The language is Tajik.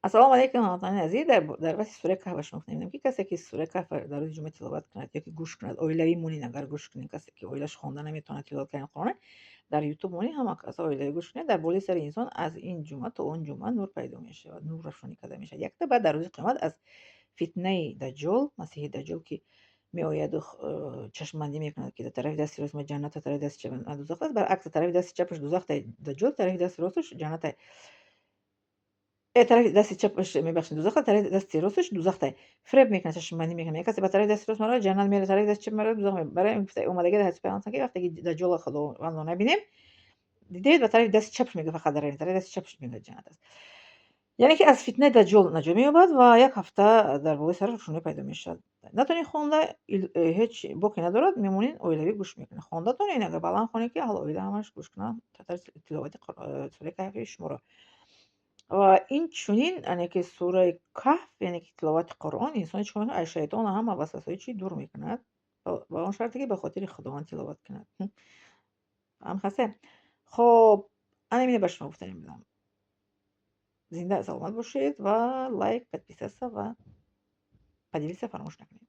Ассалому алайкум, ҳамватанони азиз. Дар васфи сураи Каҳф ба шумо гуфтем, ки касе, ки сураи Каҳф дар рӯзи ҷумъа тиловат кунад ё ки гӯш кунад, оилавӣ монед, агар гӯш кунед, касе ки оилаш хонда наметавонад, тиловат кардани Қуръона дар Ютуб монед, ҳама каса оилавӣ гӯш кунед, дар болои сари инсон аз ин ҷумъа то он ҷумъа нур пайдо мешавад, нур рафшонӣ карда мешавад. Якта баъд дар рӯзи қиёмат аз фитнаи Даҷҷол, Масеҳи Даҷҷол, ки меояду чашмбандӣ мекунад, ки дар тарафи дасти рост ҷаннат, тарафи дасти чап дӯзах аст, баръакс, тарафи дасти чапаш дӯзах Даҷҷол, тарафи дасти росташ ҷаннат, тарафи дасти чапаш, мебахшед, дӯзах, тарафи дасти росташ дӯзахтай. Фиреб мекунад, чашмбандӣ мекунад. Касе ба тарафи дасти рост меравад, ҷаннат меравад, тарафи дасти чап меравад, дӯзах меравад. Барои ин омадагӣ дар ҳадиси Паёмбар, ки вақте ки Даҷҷолро Худовандро набинем, дидед, ба тарафи дасти чапаш мегӯяд, фақат даравед, тарафи дасти чапаш мегӯяд, ҷаннат аст. Яъне ки аз фитнаи Даҷҷол наҷот меёбад ва як ҳафта дар болои сараш рӯшноӣ пайдо мешавад. Натонед хонда, ҳеҷ боке надорад, мемонед, оилавӣ гӯш мекунед. Хондатонед, агар баланд хонед, ки аҳли оила ҳамаш гӯш кунанд тиловати сураи Каҳфи шуморо. Ва инчунин, яъне ки сураи Каҳф, яъне ки тиловати Қуръон инсони чӣ мекунад? Аз шайтон ҳама васвасаҳои чӣ дур мекунад, ба он шарте ки ба хотири Худованд тиловат кунад. Ҳам хасе? Хоб, ана мине ба шумо гуфтанӣ будам. Зинда саломат бошед ва лайк, подписаться ва поделиться фаромӯш накунед.